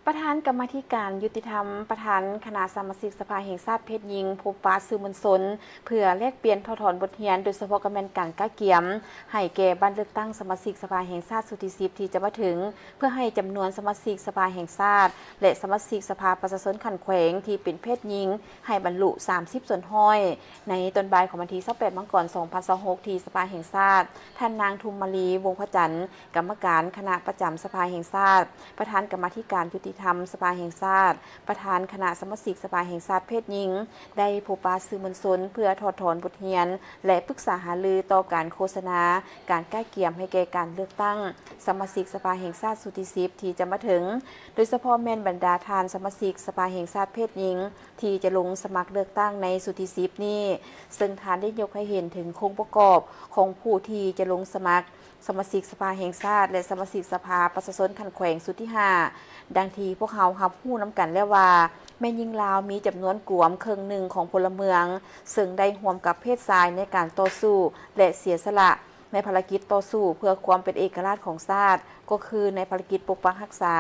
ປະທານກຳມາທິການຍຸຕິທຳ, ປະທານຄະນະສະມາຊິກສະພາແຫ່ງຊາດເພດຍິງ ພົບປະສື່ມວນຊົນ ເພື່ອແລກປ່ຽນຖອດຖອນບົດຮຽນ, ໂດຍສະເພາະກໍແມ່ນການກະກຽມໃຫ້ແກ່ບັດເລືອກຕັ້ງສະມາຊິກສະພາແຫ່ງຊາດຊຸດທີສິບ ທີ່ຈະມາເຖິງ, ເພື່ອໃຫ້ຈຳນວນສະມາຊິກສະພາແຫ່ງຊາດ ແລະ ສະມາຊິກສະພາປະຊາຊົນຂັ້ນແຂວງທີ່ເປັນເພດຍິງ ໃຫ້ບັນລຸສາມສິບສ່ວນຮ້ອຍ. ໃນຕອນບ່າຍຂອງວັນທີຊາວແປດ ມັງກອນ ສອງພັນຊາວຫົກ ທີ່ສະພາແຫ່ງຊາດ, ທ່ານນາງ ທຸມມາລີ ວົງພະຈັນ ກຳມະການຄະນະປະຈຳສະພາແຫ່ງຊາດ, ປະທານກຳມາທິການຍຸຕິທຳສະພາແຫ່ງຊາດ, ປະທານຄະນະສະມາຊິກສະພາແຫ່ງຊາດເພດຍິງ ໄດ້ພົບປະສື່ມວນຊົນ ເພື່ອຖອດຖອນບົດຮຽນ ແລະ ປຶກສາຫາລືຕໍ່ການໂຄສະນາ ການກະກຽມໃຫ້ແກ່ການເລືອກຕັ້ງສະມາຊິກສະພາແຫ່ງຊາດຊຸດທີສິບ ທີ່ຈະມາເຖິງ, ໂດຍສະເພາະແມ່ນບັນດາທ່ານສະມາຊິກສະພາແຫ່ງຊາດເພດຍິງ ທີ່ຈະລົງສະໝັກເລືອກຕັ້ງໃນຊຸດທີສິບນີ້, ເຊິ່ງທ່ານໄດ້ຍົກໃຫ້ເຫັນເຖິງໂຄງປະກອບຂອງຜູ້ທີ່ຈະລົງສະໝັກ ສະມາຊິກສະພາແຫ່ງຊາດ ແລະ ສະມາຊິກສະພາປະຊາຊົນຂັ້ນແຂວງຊຸດທີຫ້າ ດັ່ງທີ່ພວກເຮົາຮັບຮູ້ນຳກັນແລ້ວວ່າ ແມ່ຍິງລາວມີຈຳນວນກວມເຄິ່ງໜຶ່ງຂອງພົນລະເມືອງ ເຊິ່ງໄດ້ຮ່ວມກັບເພດຊາຍໃນການຕໍ່ສູ້ ແລະ ເສຍສະຫຼະໃນພາລະກິດຕໍ່ສູ້ເພື່ອຄວາມເປັນເອກະລາດຂອງຊາດ, ກໍຄືໃນພາລະກິດປົກປັກຮັກສາ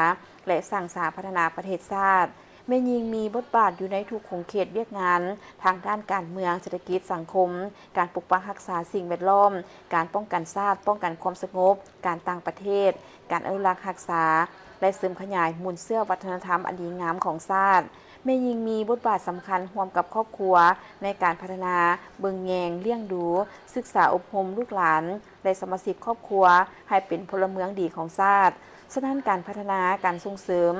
ແລະ ສ້າງສາພັດທະນາປະເທດຊາດ. ແມ່ຍິງມີບົດບາດຢູ່ໃນທຸກຂົງເຂດວຽກງານທາງດ້ານການເມືອງ, ເສດຖະກິດ, ສັງຄົມ, ການປົກປັກຮັກສາສິ່ງແວດລ້ອມ, ການປ້ອງກັນຊາດ, ປ້ອງກັນຄວາມສະຫງົບ, ການຕ່າງປະເທດ, ການອະນຸລັກຮັກສາ ແລະ ເສີມຂະຫຍາຍມູນເຊື້ອວັດທະນະທຳອັນດີງາມຂອງຊາດ. ແມ່ຍິງມີບົດບາດສຳຄັນຮ່ວມກັບຄອບຄົວໃນການພັດທະນາ, ເບິ່ງແຍງ, ລ້ຽງດູ, ສຶກສາອົບຮົມລູກຫຼານ ແລະ ສະມາຊິກຄອບຄົວໃຫ້ເປັນພົນລະເມືອງດີຂອງຊາດ. ສະນັ້ນ ການພັດທະນາ, ການສົ່ງເສີມ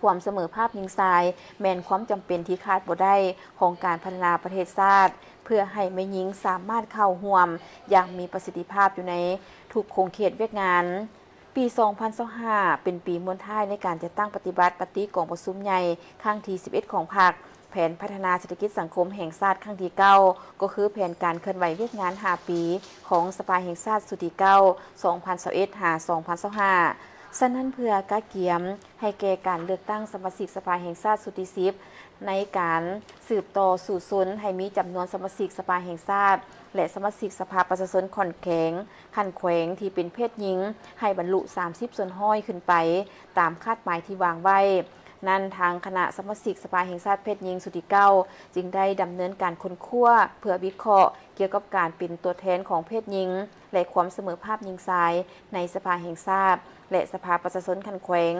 ຄວາມສະເໝີພາບຍິງຊາຍ ແມ່ນຄວາມຈຳເປັນທີ່ຂາດບໍ່ໄດ້ຂອງການພັດທະນາປະເທດຊາດ ເພື່ອໃຫ້ແມ່ຍິງສາມາດເຂົ້າຮ່ວມຢ່າງມີປະສິດທິພາບຢູ່ໃນທຸກຂົງເຂດວຽກງານ. ປີສອງພັນຊາວຫ້າ ເປັນປີມ້ວນທ້າຍໃນການຈັດຕັ້ງປະຕິບັດມະຕິກອງປະຊຸມໃຫຍ່ຄັ້ງທີສິບເອັດຂອງພັກ, ແຜນພັດທະນາເສດຖະກິດສັງຄົມແຫ່ງຊາດຄັ້ງທີເກົ້າ ກໍຄືແຜນການເຄື່ອນໄຫວວຽກງານຫ້າປີຂອງສະພາແຫ່ງຊາດຊຸດທີເກົ້າ ສອງພັນຊາວເອັດ ຫາ ສອງພັນຊາວຫ້າ. ສະນັ້ນ ເພື່ອກະກຽມໃຫ້ແກ່ການເລືອກຕັ້ງສະມາຊິກສະພາແຫ່ງຊາດຊຸດທີສິບ ໃນການສືບຕໍ່ສູ້ຊົນໃຫ້ມີຈຳນວນສະມາຊິກສະພາແຫ່ງຊາດ ແລະ ສະມາຊິກສະພາປະຊາຊົນຂັ້ນແຂວງ, ຂັ້ນແຂວງທີ່ເປັນເພດຍິງ ໃຫ້ບັນລຸສາມສິບສ່ວນຮ້ອຍຂຶ້ນໄປ ຕາມຄາດໝາຍທີ່ວາງໄວ້ນັ້ນ, ທາງຄະນະສະມາຊິກສະພາແຫ່ງຊາດເພດຍິງຊຸດທີເກົ້າ ຈຶ່ງໄດ້ດຳເນີນການຄົ້ນຄວ້າເພື່ອວິເຄາະກ່ຽວກັບການເປັນຕົວແທນຂອງເພດຍິງ ແລະ ຄວາມສະເໝີພາບຍິງຊາຍໃນສະພາແຫ່ງຊາດ ແລະ ສະພາປະຊາຊົນຂັ້ນແຂວງ.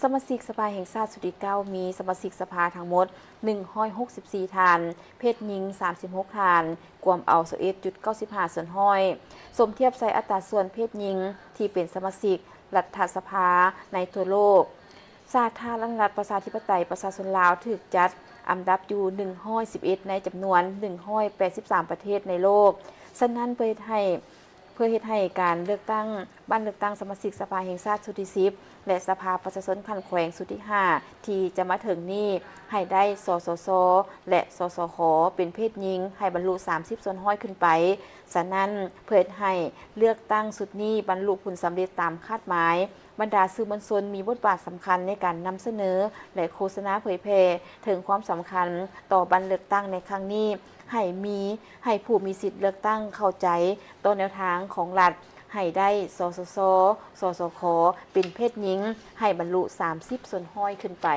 ສະມາຊິກສະພາແຫ່ງຊາດຊຸດທີເກົ້າ ມີສະມາຊິກສະພາທັງໝົດໜຶ່ງຮ້ອຍຫົກສິບສີ່ທ່ານ, ເພດຍິງສາມສິບຫົກທ່ານ, ກວມເອົາຊາວເອັດຈຸດເກົ້າສິບຫ້າສ່ວນຮ້ອຍ. ສົມທຽບໃສ່ອັດຕາສ່ວນເພດຍິງທີ່ເປັນສະມາຊິກລັດຖະສະພາໃນທົ່ວໂລກ, ສາທາລະນະລັດປະຊາທິປະໄຕປະຊາຊົນລາວ ຖືກຈັດອັນດັບຢູ່ໜຶ່ງຮ້ອຍສິບເອັດໃນຈຳນວນໜຶ່ງຮ້ອຍແປດສິບສາມປະເທດໃນໂລກ. ສະນັ້ນ ເພື່ອເຮັດໃຫ້ ເພື່ອເຮັດໃຫ້ການເລືອກຕັ້ງ ບັດເລືອກຕັ້ງສະມາຊິກສະພາແຫ່ງຊາດຊຸດທີສິບ ແລະ ສະພາປະຊາຊົນຂັ້ນແຂວງຊຸດທີຫ້າ ທີ່ຈະມາເຖິງນີ້ ໃຫ້ໄດ້ ສສຊ ແລະ ສສຂ ເປັນເພດຍິງ ໃຫ້ບັນລຸສາມສິບສ່ວນຮ້ອຍຂຶ້ນໄປ. ສະນັ້ນ ເພື່ອເຮັດໃຫ້ເລືອກຕັ້ງຊຸດນີ້ບັນລຸຜົນສຳເລັດຕາມຄາດໝາຍ, ບັນດາສື່ມວນຊົນມີບົດບາດສຳຄັນໃນການນຳສະເໜີ ແລະ ໂຄສະນາເຜີຍແຜ່ເຖິງຄວາມສຳຄັນຕໍ່ບັດເລືອກຕັ້ງໃນຄັ້ງນີ້ ໃຫ້ມີ ໃຫ້ຜູ້ມີສິດເລືອກຕັ້ງເຂົ້າໃຈຕໍ່ແນວທາງຂອງລັດ ໃຫ້ໄດ້ ສສຊ, ສສຂ ເປັນເພດຍິງ ໃຫ້ບັນລຸສາມສິບສ່ວນຮ້ອຍຂຶ້ນໄປ.